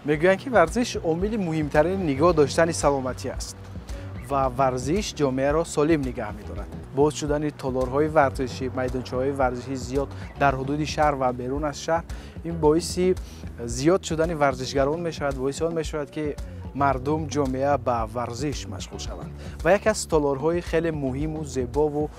Мегӯянд, ки варзиш омили муҳимтарини нигоҳ доштани саломатӣ аст ва варзиш ҷомеаро солим нигаҳ медорад. Боз шудани толорҳои варзишӣ, майдончаҳои варзишӣ зиёд дар ҳудуди шаҳр ва берун аз шаҳр, ин боиси зиёд шудани варзишгарон мешавад, боиси он мешавад, ки мардум, ҷомеа ба варзиш машғул шаванд. Ва яке аз толорҳои хеле муҳиму зебову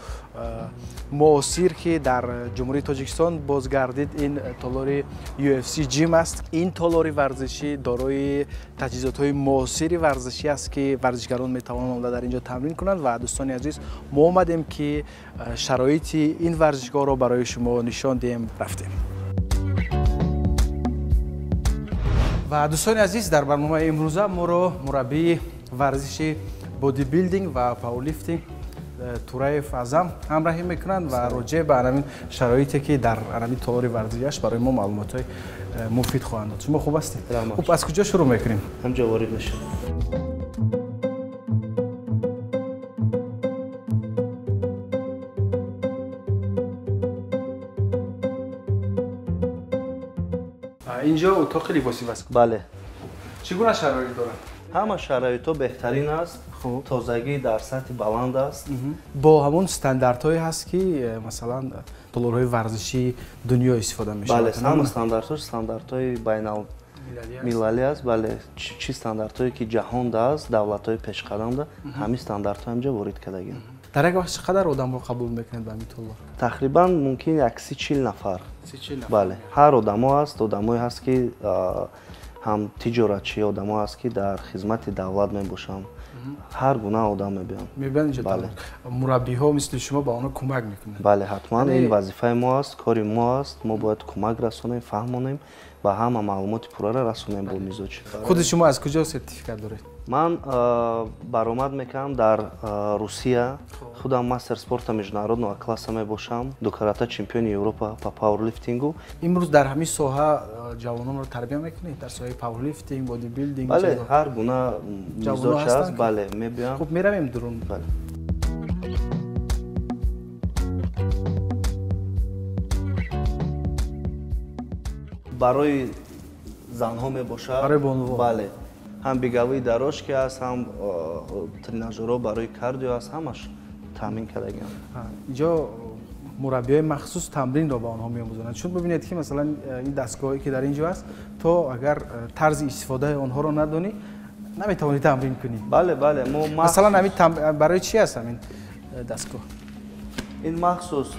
муосир, ки дар Ҷумҳурии Тоҷикистон бозгардид, ин толори UFC Gym аст. Ин толори варзишӣ дорои таҷҳизотҳои муосири варзишӣ аст, ки варзишгарон метавонанд омада дар ин ҷо тамрин кунанд. Ва дӯстони азиз, мо омадем, ки шароити ин варзишгоҳро барои шумо нишон диҳем. Рафтем. Ва дӯстони азиз, дар барномаи имрӯза моро мураббии варзиши бодибилдинг ва пауэрлифтинг Тураев Аъзам ҳамроҳӣ мекунанд ва роҷеъ ба ҳамин шароите, ки дар ҳамин толори варзишиаш, барои мо маълумотҳои муфид хоҳанд дод. Шумо хуб ҳастед? Хуб, аз куҷо шурӯъ мекунем? Ҳамҷо ворид мешавем. Инҷо утоқи либоси васт? Бале. Чӣ гуна шароит дорад? Ҳама шароитҳо беҳтарин аст, тозагӣ дар сатҳи баланд аст. Бо ҳамон стандартҳое ҳаст, ки масалан толорҳои варзишии дунё истифода мешавад? Бале, ҳама стандартҳо стандартҳои байналмилалӣ аст. Бале, чӣ стандартҳое ки ҷаҳонда аст, давлатҳои пешқадамда, ҳамин стандартҳо ҳамҷо ворид кардагианд. Дар як вақт чӣ қадар одамро қабул мекунед ба ҳамин толор? Тақрибан мумкин як 30-40 нафар. Бале, ҳар одамо ҳаст, одамое ҳаст, ки ҳам тиҷоратчӣ, одамо ҳаст, ки дар хизмати давлат мебошанд. Ҳар гуна одам мебиёнд. Мебиёнд инҷо? Бале. Мураббиҳо мисли шумо ба онҳо кӯмак мекунанд? Бале, ҳатман, ин вазифаи мо аст, кори мо аст. Мо бояд кӯмак расонем, фаҳмонем ва ҳама маълумоти пурраро расонем бо мизоҷ. Худи шумо аз куҷо сертификат доред? Ман баромад мекунам дар Русия. Худам мастер спорта международного класса мебошам, дукарата чемпиони Европа по пауэрлифтингу. Имрӯз дар ҳамин соҳа ҷавононро тарбия мекунед? Дар соҳаи пауэрлифтинг, бодибилдинг? Бале, ҳар гуна мизоҷ аст, бале, мебиём. Хуб, меравем дурун. Бале. Барои занҳо мебошад. Барои бонувон. Бале. Ҳам беговые дорожки аст, ҳам тренажерҳо барои кардио аст, ҳамаш таъмин кардагианд. Инҷо мураббиҳои махсус тамринро ба онҳо меомӯзонанд. Чун бибинед, ки масалан ин дастгоҳое, ки дар ин ҷо аст, то агар тарзи истифодаи онҳоро надонӣ, наметавонӣ тамрин кунӣ. Бале, бале, мо масалан ҳамин барои чи аст ҳамин дастгоҳ? Ин махсус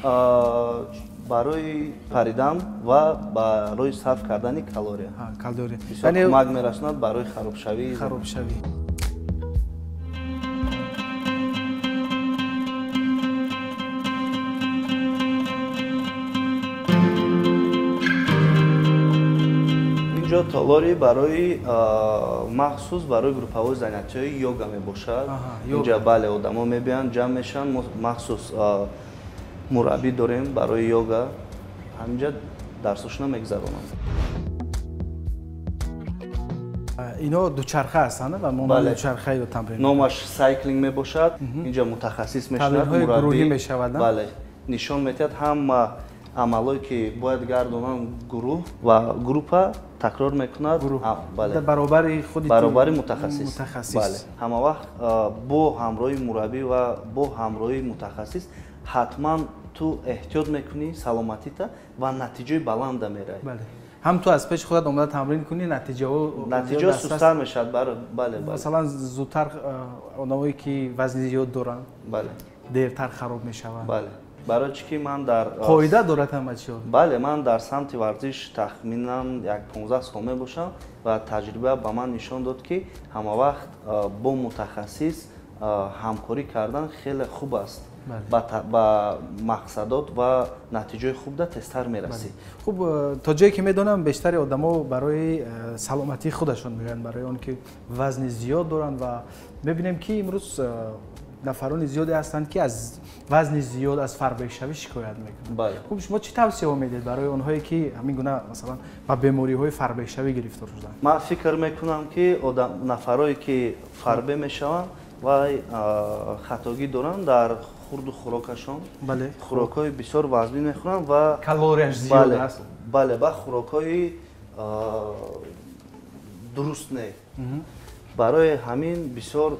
барои паридан ва барои сарф кардани калория. Калория. Бисёр кӯмак мерасонад барои харобшавӣ. Харобшавӣ. Инҷо толори барои махсус барои группаҳои занятиҳои йога мебошад. Инҷа, бале, одамо мебиёнд, ҷамъ мешаванд, мо махсус мураббӣ дорем барои йога, ҳаминҷа дарсошона мегузаронанд. Ино дучарха ҳастанд ва мо дучархаро тамрин. Номаш сайклинг мебошад. Инҷа мутахассис мешавад, мураббӣ гурӯҳӣ мешавад. Бале, нишон медиҳад ҳама амалҳое, ки бояд гардонанд гурӯҳ ва группа такрор мекунад. Бале, баробари худи баробари мутахассис. Бале, ҳама вақт бо ҳамроҳии мураббӣ ва бо ҳамроҳии мутахассис ҳатман ту эҳтиёт мекунӣ саломатита ва натиҷаи баланда меравӣ. Бале, ҳам ту аз пеши худат омада тамрин кунӣ, натиҷаҳо сустар мешавад. Бале, бале. Масалан, зудтар одамое, ки вазни зиёд доранд, бале, дертар хароб мешаванд. Бале, барои чӣ ки ман дар қоида дорад ҳама чиз. Бале, ман дар самти варзиш тахминан як 15 сол мебошам ва таҷриба ба ман нишон дод, ки ҳама вақт бо мутахассис ҳамкорӣ кардан хеле хуб аст. Ба мақсадот ва натиҷаи хубда тезтар мерасӣ. Хуб, то ҷое ки медонам, бештари одамо барои саломатии худашон меоянд, барои он ки вазни зиёд доранд, ва мебинем, ки имрӯз нафарони зиёде ҳастанд, ки аз вазни зиёд, аз фарбеҳшавӣ шикоят мекунанд. Хуб, шумо чӣ тавсияҳо медиҳед барои онҳое, ки ҳамин гуна масалан ба бемориҳои фарбеҳшавӣ гирифтор шуданд? Ман фикр мекунам, ки нафарое, ки фарбе мешаванд, вай хатогӣ доранд дар хурду хӯрокашон. Хӯрокҳои бисёр вазнин мехӯранд ва калорияш зиёд аст. Бале, ба хӯрокҳои дуруст не. Барои ҳамин бисёр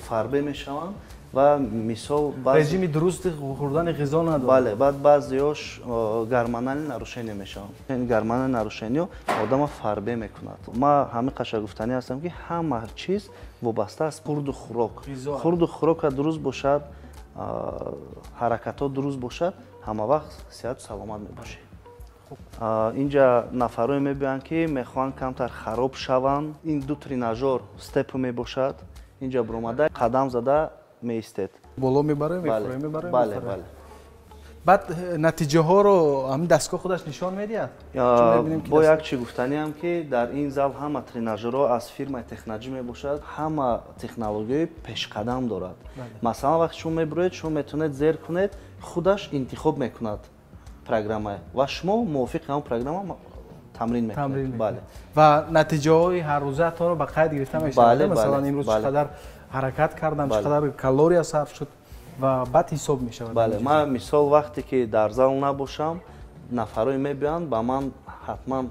фарбе мешаванд ва мисол режими дурусти хӯрдани ғизо надорад. Бале, баъд баъзеҳош гормональный нарушение мешаванд. Гормональный нарушение одама фарбе мекунад. Ман ҳамин қаша гуфтанӣ ҳастам, ки ҳама чиз вобаста аст хурду хӯрок. Хурду хӯрока дуруст бошад, ҳаракатҳо дуруст бошад, ҳама вақт сиҳату саломат мебошед. Инҷа нафарое мебиёянд, ки мехоҳанд камтар хароб шаванд. Ин ду тренажёр степ мебошад. Инҷа буромада қадам зада меистед. Боло мебарем, мебарем. Бале, бале. Баъд натиҷаҳоро ҳамин дастгоҳ худаш нишон медиҳад? Бо як чи гуфтаниам, ки дар ин зал ҳама тренажерҳо аз фирмаи Технаҷи мебошад, ҳама технологияи пешқадам дорад. Масалан, вақте шумо мебуроед, шумо метавонед зер кунед, худаш интихоб мекунад программа ва шумо мувофиқи ҳамон программа тамрин мекунед. Бале. Ва натиҷаҳои ҳаррӯзаатонро ба қайд гирифта мешавад. Масалан, имрӯз чӣ қадар ҳаракат кардам, чӣ қадар калория сарф шуд ва баъд ҳисоб мешавад. Бале, ман мисол вақте ки дар зал набошам, нафарое мебиёянд, ба ман ҳатман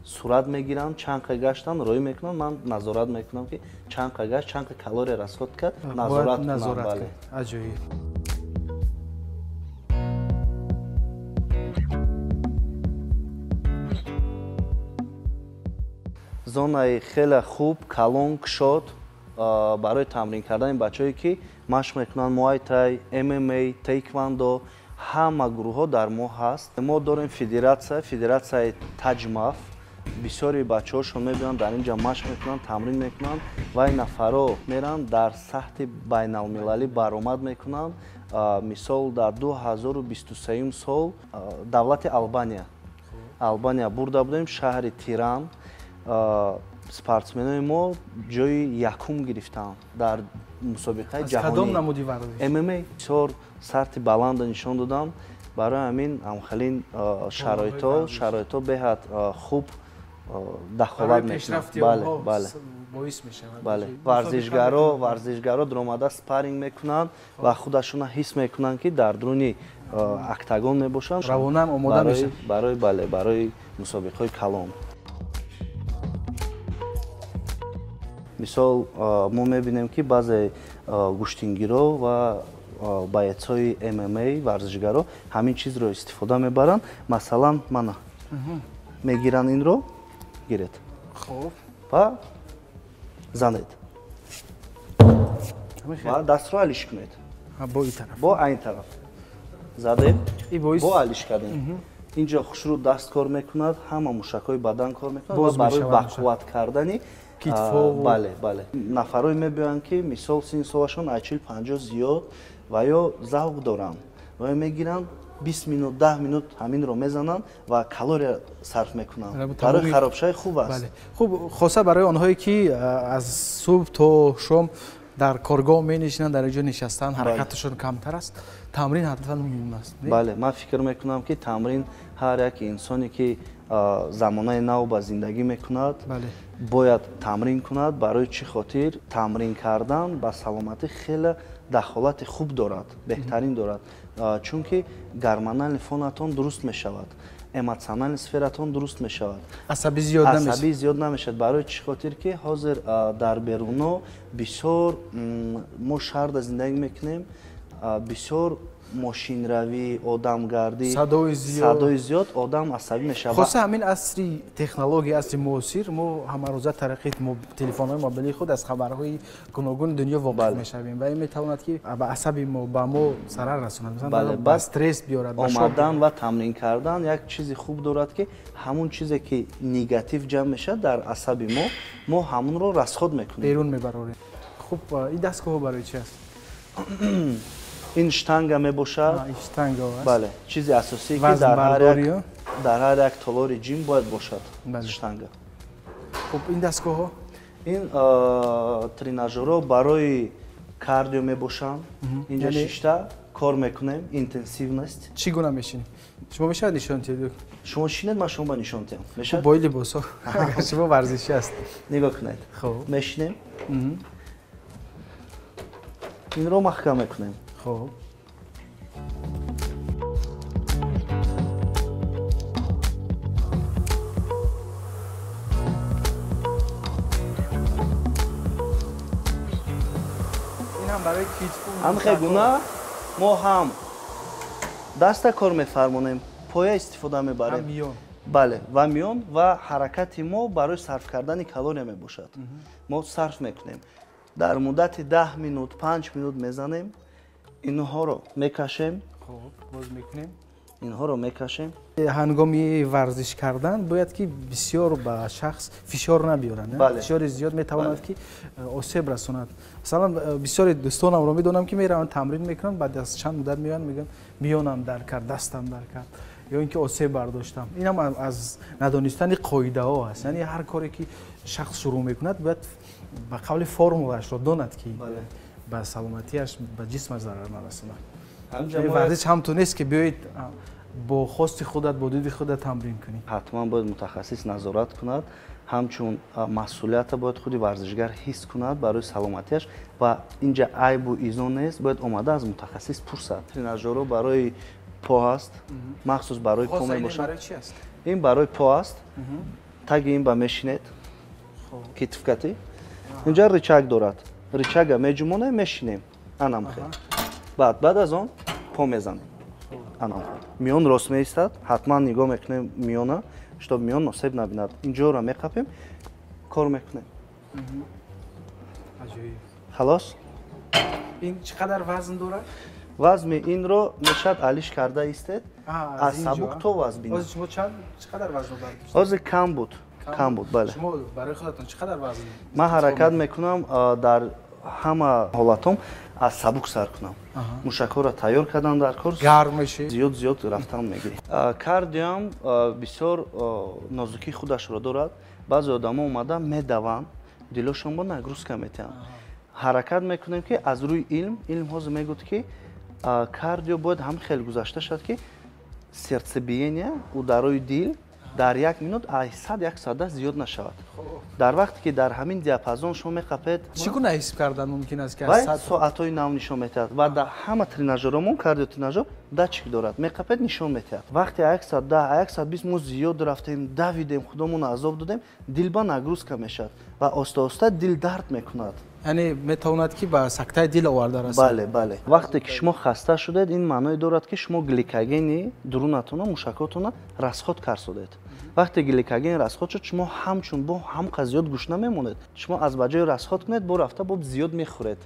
сурат мегиранд, чанд қа гаштанд, роӣ мекунанд, ман назорат мекунам, ки чанд қа гашт, чанд қа калория расход кард, назорат кунам. Бале. Аҷоиб. Зонаи хеле хуб, калон, кушод барои тамрин кардани бачаҳое, ки машқ мекунанд муай-тай, ММА, тейквандо, ҳама гурӯҳҳо дар мо ҳаст. Мо дорем федератсия, федератсияи Таҷмаф. Бисёри бачаҳошон мебиёянд, дар ин ҷо машқ мекунанд, тамрин мекунанд ва ин нафарҳо меранд дар сатҳи байналмилалӣ баромад мекунанд. Мисол, дар 2023 сол давлати Албания бурда будем, шаҳри Тиран. Спортсменои мо ҷои якум гирифтанд дар мусобиқаи ҷаҳонӣ. Кадом намуди варзиш? ММА. Бисёр сатҳи баланда нишон доданд. Барои ҳамин ҳамхелин шароитҳо беҳад хуб дахолат мекунанд. Бале, бале. Боис мешавад. Бале. Варзишгаро даромада спарринг мекунанд ва худашонро ҳис мекунанд, ки дар дуруни октагон мебошанд. Равонан омода мешаванд. Бале, барои мусобиқаҳои калон. Мисол, мо мебинем, ки баъзе гӯштингиро ва боецҳои ММА, варзишгаро ҳамин чизро истифода мебаранд. Масалан, мана мегиранд инро, гиред. Хуб. Ва занед. Ва дастро алиш кунед. Бо ин тараф. Бо айн тараф. Задем, бо алиш кардем. Инҷо хушрӯ даст кор мекунад, ҳама мушакҳои бадан кор мекунад ва барои бақувват кардани китфо. Бале, бале. Нафарое мебиёянд, ки мисол синни солашон аз 40-50 зиёд ва ё завқ доранд ва мегиранд 20 минут, 10 минут ҳаминро мезананд ва калория сарф мекунанд. Барои харобшавӣ хуб аст. Хуб, хоса барои онҳое, ки аз субҳ то шом дар коргоҳ менишинанд, дар ҷо нишастан, ҳаракаташон камтар аст, тамрин ҳатман муҳим аст. Бале, ман фикр мекунам, ки тамрин ҳар як инсоне, ки замонаи нав ба зиндагӣ мекунад, бояд тамрин кунад. Барои чӣ хотир? Тамрин кардан ба саломатӣ хеле дахолати хуб дорад, беҳтарин дорад, чунки гормональный фонатон дуруст мешавад, эмоциональный сфератон дуруст мешавад, асабӣ зиёд намешавад. Барои чӣ хотир, ки ҳозир дар беруно бисёр мо шаҳрда зиндагӣ мекунем, бисёр мошинравӣ, одамгардӣ, садои зиёд, одам асабӣ мешавад. Хоса ҳамин асри технология, асри муосир, мо ҳамарӯза тариқи телефонҳои мобилии худ аз хабарҳои гуногуни дунё воқиф мешавем ва ин метавонад, ки ба асаби мо, ба мо зарар расонад, масалан, ба стресс биёрад. Омадан ва тамрин кардан як чизи хуб дорад, ки ҳамон чизе, ки негатив ҷамъ мешавад дар асаби мо, мо ҳамонро расход мекунем, берун мебарорем. Хуб, ин дастгоҳҳо барои чи аст? Ин штанга мебошад. Штанга аст. Бале, чизи асосие, ки дар ҳар як толори ҷим бояд бошад штанга. Хуб, ин дастгоҳҳо? Ин тренажерҳо барои кардио мебошанд. Инҷа шишта кор мекунем, интенсивность. Чӣ гуна мешинем? Шумо мешавад нишон диҳед? Шумо шинед, ман шумо ба нишон диҳам. Мешавад? Бо либосҳо. Шумо варзишӣ аст. Нигоҳ кунед. Хуб. Мешинем. Инро маҳкам мекунем. Хуб. Ин барои китф. Ҳамин гуна мо ҳам даста кор мефармонем, поя истифода мебарем. Бале, ва миён ва ҳаракати мо барои сарф кардани калория мебошад. Мо сарф мекунем. Дар муддати 10 минут, 5 минут мезанем, инҳоро мекашем. Хуб, боз мекунем. Инҳоро мекашем. Ҳангоми варзиш кардан бояд ки бисёр ба шахс фишор набиёрад. Фишори зиёд метавонад ки осеб расонад. Масалан, бисёри дӯстонамро медонам ки мераванд тамрин мекунанд, баъд аз чанд муддат меоянд мегӯянд миёнам дард кард, дастам дард кард ё ин ки осеб бардоштам. Инам аз надонистани қоидаҳо аст. Яъне ҳар коре ки шахс шурӯъ мекунад бояд ба қавли формулаашро донад ки ба саломатиаш, ба ҷисмаш зарар нарасонад. Варзиш ҳам ту нест ки биёед бо хости худат, бо диди худат тамрин кунӣ. Ҳатман бояд мутахассис назорат кунад, ҳамчун масъулията бояд худи варзишгар ҳис кунад барои саломатиаш ва инҷа айбу изо нест, бояд омада аз мутахассис пурсад. Тренажерҳо барои по аст, махсус барои по мебошад. Ин барои по аст. Таги ин ба мешинед, китфкати. Инҷа рычаг дорад. Рычага меҷумонем, мешинем. Анам хел. Баъд аз он по мезанем. Анам. Миён рост меистад, ҳатман нигоҳ мекунем миёна, чтоб миён осеб набинад. Инҷоро меқапем, кор мекунем. Халос? Ин чӣ қадар вазн дорад? Вазни инро мешавад алиш карда истед, аз сабук то вазбин. Ҳозир шумо чӣ қадар вазн бардоштед? Ҳозир кам буд. Кам буд, бале. Шумо барои худатон чӣ қадар вазн? Ман ҳаракат мекунам дар ҳама ҳолатом аз сабук сар кунам. Мушакҳоро тайёр кардан дар кор. Гарм мешӣ? Зиёд зиёд рафтан мегирӣ. Кардиоам бисёр нозукии худашро дорад. Баъзе одамо омада медаванд, дилошон бо нагрузка метиҳанд. Ҳаракат мекунем ки аз рӯи илм, илм ҳозир мегӯяд ки кардио бояд ҳам хел гузашта шавад ки сердцебиение, ударои дил дар як минут аз 100-110 зиёд нашавад. Дар вақте ки дар ҳамин диапазон шумо меқапед, чӣ гуна ҳисоб кардан мумкин аст ки аз 100 соатҳои нав нишон метиҳад ва дар ҳама тренажеромон кардиотренажер датчик дорад, меқапед нишон метиҳад. Вақте 110, 120 мо зиёд рафтем, давидем, худомонро азоб додем, дил ба нагрузка мешавад ва оста-оста дил дард мекунад. Яъне метавонад ки ба сактаи дил оварда расад. Бале, бале. Вақте ки шумо хаста шудед, ин маъное дорад ки шумо гликогени дурунатонро, мушакотонро расход карсодед. Вақте гликоген расход шуд, шумо ҳамчун бо ҳамқа зиёд гушна мемонед. Шумо аз ба ҷои расход кунед, бо рафта бо зиёд мехӯред.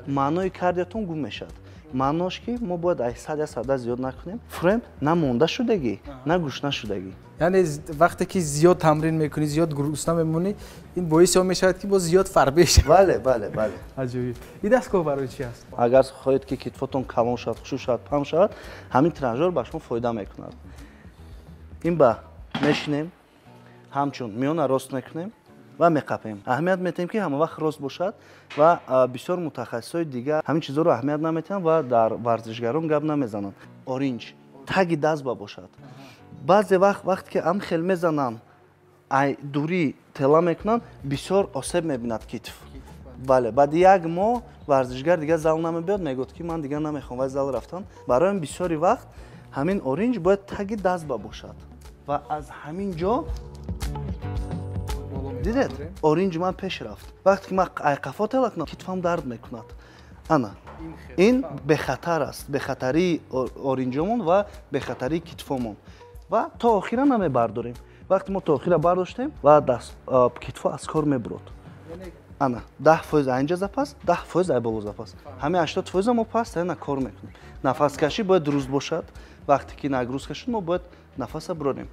Маънои кардиотон гум мешавад. Маънош ки мо бояд аз 100-110 зиёд накунем. Фурем на монда шудагӣ, на гушна шудагӣ. Яъне вақте ки зиёд тамрин мекунӣ, зиёд гурусна мемонӣ, ин боиси он мешавад ки боз зиёд фарбеҳ шавад. Бале, бале, бале. Аҷоиб. Ин дастгоҳ барои чӣ аст? Агар хоҳед ки китфотон калон шавад, хушук шавад, пам шавад, ҳамин тренажер ба шумо фоида мекунад. Ин ба мешинем, ҳамчун миёна рост мекунем ва меқапем. Аҳамият метиҳем ки ҳама вақт рост бошад ва бисёр мутахассисои дигар ҳамин чизҳоро аҳамият наметиҳанд ва дар варзишгарон гап намезананд. Оринҷ таги даст ба бошад. Баъзе вақт вақте ки ҳам хел мезананд, ай дурӣ тела мекунанд, бисёр осеб мебинад китф. Бале, баъди як моҳ варзишгар дигар зал намебиёд, мегӯяд ки ман дигар намехоҳам вай зал рафтан. Барои ин бисёри вақт ҳамин оринҷ бояд таги даст ба бошад ва аз ҳамин ҷо дидед, оринҷ ман пеш рафт. Вақте ки ман айқафо тела кунам, китфам дард мекунад. Ана ин бехатар аст, бехатарии оринҷомон ва бехатарии китфомон. Ва то охира намебардорем. Вақте мо то охира бардоштем ва даст китфо аз кор мебурод. Ана 10% айнҷа запас, 10% ай боло запас. Ҳамин 80% мо пас ана кор мекунем. Нафаскашӣ бояд дуруст бошад. Вақте ки нагрузка шуд, мо бояд нафаса бурорем.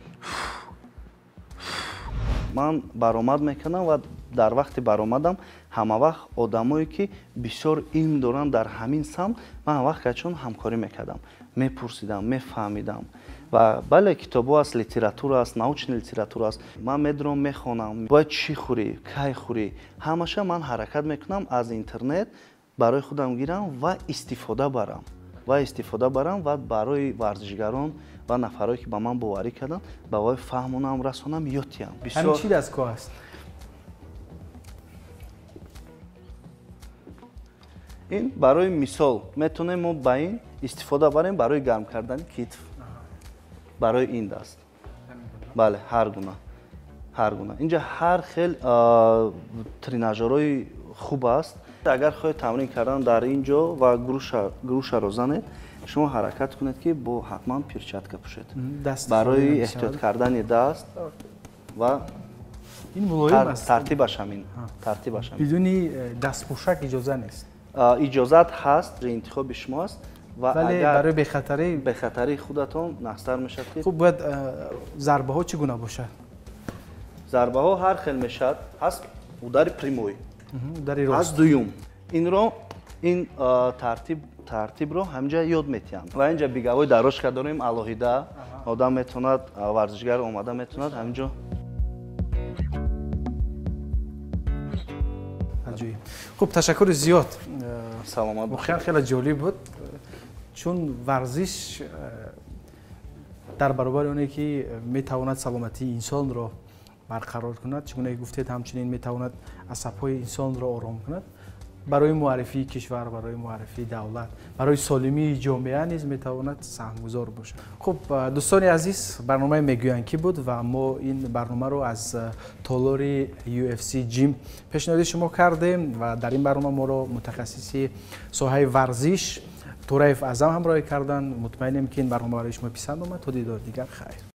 Ман баромад мекунам ва дар вақти баромадам ҳама вақт одамое ки бисёр илм доранд дар ҳамин самт, ман ҳама вақт качон ҳамкорӣ мекардам, мепурсидам, мефаҳмидам. Ва бале, китобҳо аст, литература аст, научная литература аст. Ман медурам, мехонам, бояд чӣ хӯрӣ, кай хӯрӣ, ҳамаша ман ҳаракат мекунам аз интернет барои худам гирам ва истифода барам. Ва истифода барам ва барои варзишгарон ва нафарое ки ба ман боварӣ карданд, ба вай фаҳмонам, расонам, ёд диҳам. Ҳамин чӣ дастгоҳ аст? Ин барои мисол метавонем мо ба ин истифода барем барои гарм кардани китф, барои ин даст. Бале, ҳар гуна, ҳар гуна. Инҷа ҳар хел тренажерҳои хуб аст. Агар хоҳед тамрин кардан дар ин ҷо ва грушаро занед, шумо ҳаракат кунед, ки бо ҳатман перчатка пӯшед барои эҳтиёт кардани даст ва ин мулоим аст. Тартибаш ҳамин, тартибаш ҳамин. Бидуни дастпӯшак иҷоза нест? Иҷозат ҳаст, интихоби шумо аст. Вале барои бехатарии худатон нақстар мешавад ки хуб, бояд зарбаҳо чӣ гуна бошад? Зарбаҳо ҳар хел мешавад. Ҳаст удари прямой, удари рост, ҳаст дуюм. Инро ин тартибро ҳаминҷа ёд метиҳанд. Ва инҷа беговой дорожка дорем алоҳида, одам метавонад, варзишгар омада метавонад ҳаминҷо. Хуб, ташаккури зиёд. Саломат. Воқеан хеле ҷолиб буд, чун варзиш дар баробари оне ки метавонад саломатии инсонро барқарор кунад, чӣ гуна гуфтед, ҳамчунин метавонад асабҳои инсонро ором кунад, барои муаррифии кишвар, барои муаррифии давлат, барои солимии ҷомеа низ метавонад саҳмгузор бошад. Хуб, дӯстони азиз, барномаи мегӯянд ки буд ва мо ин барномаро аз толори UFC Gym пешниҳоди шумо кардем ва дар ин барнома моро мутахассиси соҳаи варзиш Тураев Аъзам ҳамроҳӣ карданд. Мутмаинем, ки ин барнома барои шумо писанд омад. То дидори дигар, хайр.